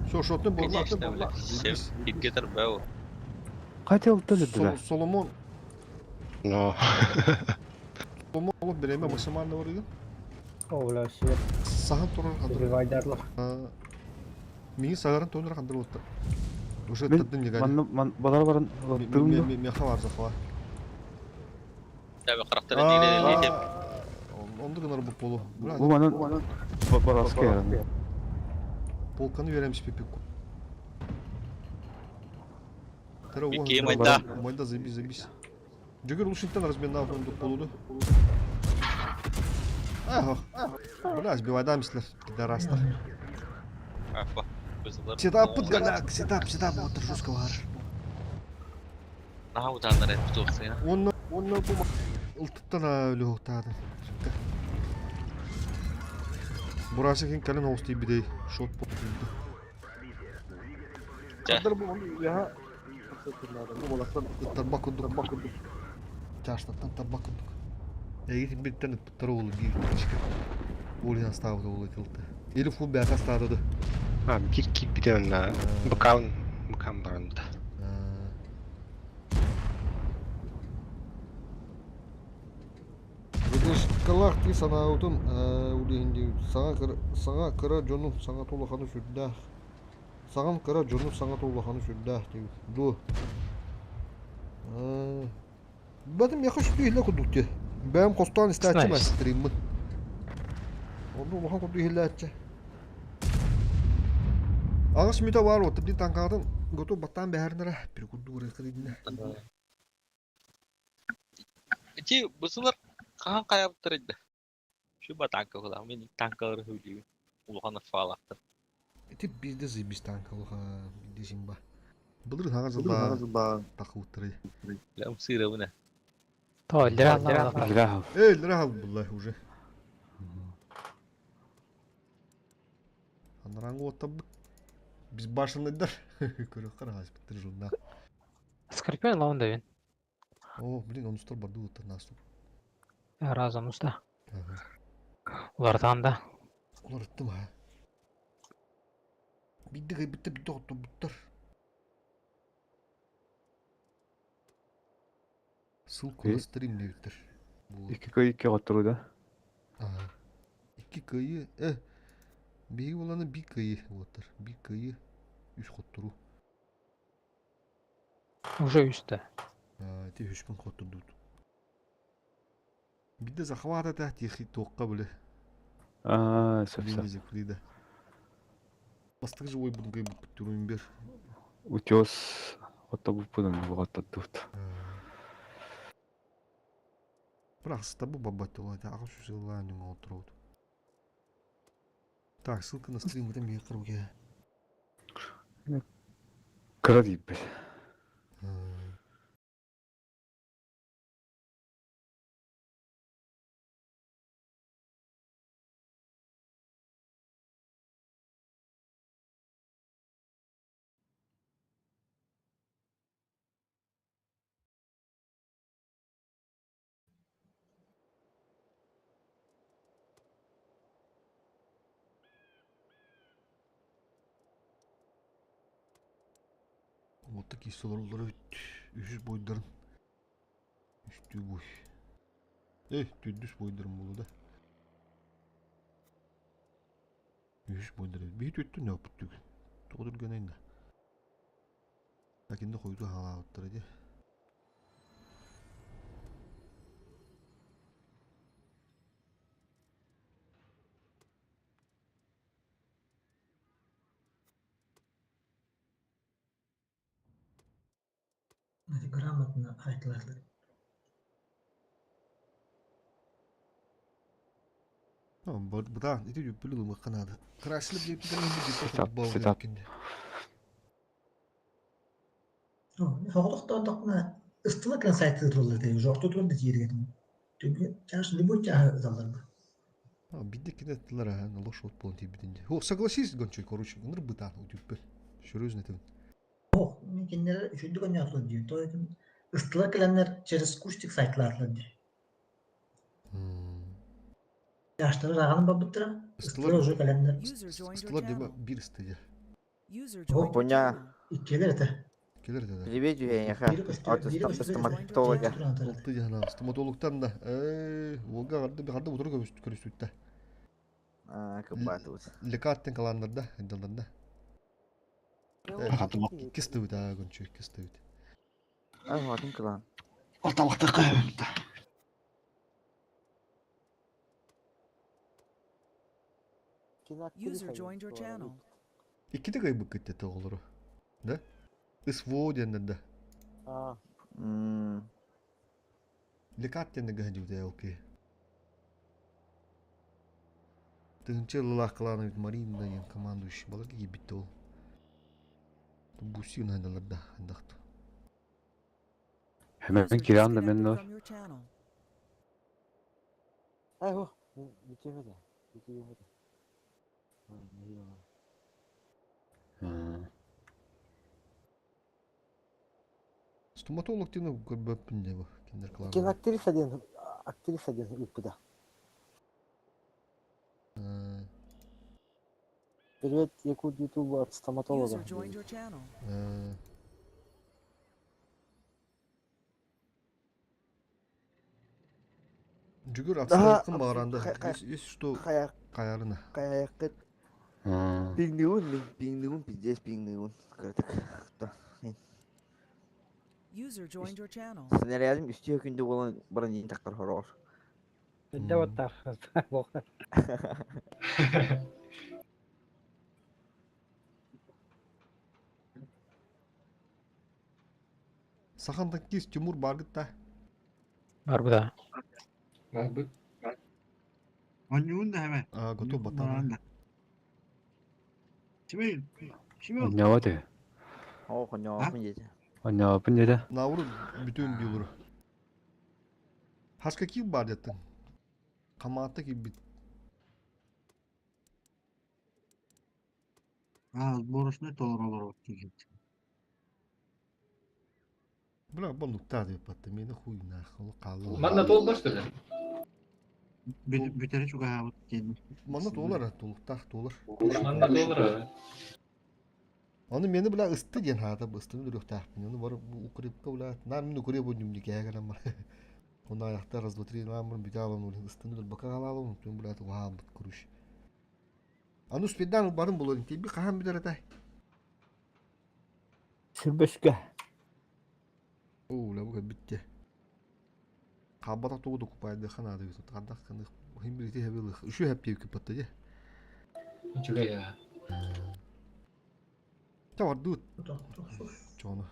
Все, шотны бурла. Конечно, бля. Хиккетер бәу. Хотел ты да. Соломон. Но. Соломон олуп береме максимально бар иди. Ола сип. Сахан турар кандыр. Ревайдарлар. Миги сагарын тонур кандыр отты. Уже таддым негади. Ман ман балар баран тыгымды. Меха бар захва. Таби характері нейле Онды гынар бу полу. Бу манан бараска яран. Полканы беремиш пипику. Бикей майда. Майда заебись, заебись. Жүгір лучшинтен размен на фронту полуду. Ах, бля, сбивайдамислер, пидорастар. Сетап подгаляк, сетап, сетап, вот жестко var. Наха уданнар этти тоқсайна. Онна, онна бу ылтыттан өлөктады. Бурасы кин кален оости бидей шот болду. Тарбак курдук. Чаштаттан тарбак курдук. Эгит биттен ыттар оолу бир тичка. Олин астабы оолу тылты. Или фул бәка астады. А, бир кип на букан букан баранда. Выдышкалах ти санаутун улихинди сага сага кыра жону сага тулаханы сүрдә. Саган кыра жону сага тулаханы сүрдә дип. Ду. Бәтим яхшы сүтү кудукты. Бәм костан истәче мәс стриммы. Онду улахан куду хилләче. Агас мүтә бар отып ди танкадын готов баттан бәһәрнәрә бир куду рыхы дидне. Ити бусулар кахан каяптыр иди. Шу ба танка кыла. Мен танкалар хүлү. Улгана фалактыр. Ити бизде зибис танка улха бизде симба. Былыр хага жылда такыуттыр. Ләм сыйры буна. То, лира алла. Лира. Эй, лира булла уже. Анрангу оттап биз башынайдар. Көрө карагас биттир журна. Скорпион лаунда бен. О, блин, он устар барды уттар наступ. Разом уста. Улардан да. Улар ыттым ha. Бидди битте битте отто буттар. Ссылку на стрим не биттер. Икки көй икки оттуру да. Ага. Икки кыйы, биги буланы би кыйы оттар. Би кыйы үч хоттуру. Уже үстө. Ти үч күн хоттурду. Бидде захвата та тихи тоққа біле. А, сөп сөп. Бастық живой бұны кай бұттыру бер. Утес отта буппудан бугаттаттут. Бірақ сыта бу бабат олай, ағы сүзілі нүң отыруды. Так, ссылка на стрим в этом круге. Кыра дейбі. Уотта киирсэ олороллоро эбит. Үһүс буойдарын. Үстүү буой. Эй, төрдүс буойдарын буолуо да. Үһүс буойдар эбит. Биһи түөттэн нөппүт түгэн. Тоҕо түргэнэй да. Такинда хойуту хаалаабыттара дии. Грамотно айтылар. Бытаан, ити үппүл ылымыахха наада. Красили диэбитин Сетап, сетап. Соҕотохтоотохпуна ыстыла кэлэн сайтыыр буолла этэ, уже ортотугар да тиийэргэтим. Чаас любой чааһы ыталлар бу. Бидде кини аттылар ахан олох шот буолан тиийбитин дии. О, согласись, Гончой, короче, ыныр бытаан утүппүл. Серьезно этим. Ох, мин кинилэр үчүгдүк оонньоотулар диир. То этим ыстыла кэлэннэр через кустик сайтлаатылар диир. Чаастары ааҕан барбыттара. Ыстылар уже кэлэннэр. Ыстылар дима бир ыстыйа. Поня. Иккилэр этэ. Келер да. Привет, Евгения. Стоматолога. Алты жана стоматологтан да. Э, уолга харды харды утура көрүстүттэ. Кыбатыбыт. Лекаттен каланнарда, далларда. Иккис тыбыт аа гончу иккис тыбыт. Аа, атын кылаан. Оталыкта кайбытта. User joined your channel. Икките кайбыт кытта оҕолору. Да? СВО диэннэр да. Лекаттен да гыһадьыбыта окей. Тыһынча ыллаах кылаанабыт Марина диэн командующий баларга киирбитте ол. Бусин хайдалар да хайдахта. Hemen kiran da men var. Стоматолог диэн көрбөппүн дии бу кинилэр Кин кылааннара. актриса диэн актриса диэн ыыппыта. Привет, Якут Ютуба от стоматолога. User joined your channel. Жүгүр отставкын бааранда есть что каярына. Каякыт. Пиңнигун, пиңнигун, пиздец, пиңнигун. Кырдык. User joined your channel. Снарядым үстүө күндү болан баран дин тактар хороор. Эдде баттар. Сахан танкист Тимур баргытта. Бар бу да. Барбыт. Онньуун да хэмэ. А, готов батан. Чимэй. Чимэй. Онньоот. О, хоньоопун дете. Онньоопун дете. Науру бүтүн диулур. Хаска ким бар деттин? Камаатта кийбит. А, сборочный толоролор тигит. Бля, бонуктаа деп батты. Мени хуй нах, ол калды. Манна толбаш что ли? Бүтэри чугаабыт диэн. Манна толар, толуктаах толар. Манна толор. Аны мени бля ысты диэн хаата ыстыны үрүөхтаахпын. Оны бар укрепка бля, нар мин укреп ойнум ди кээгэрэн бар. Оны аяхта раз два три намыр бүтэ алам ыстыны үр бака халаалам, түн бля тугаам бут куруш. Аны успедан барын болор тиби хахан бүтэр этэй. Сүрбөскө. Оо, ла бу битте. Хаббата тугу докупайды ханады бит. Кандак кандак хим бирити хабилых. Үшү хаппи кыпатты же. Үчүгэй я. Та бар дуут. Чону.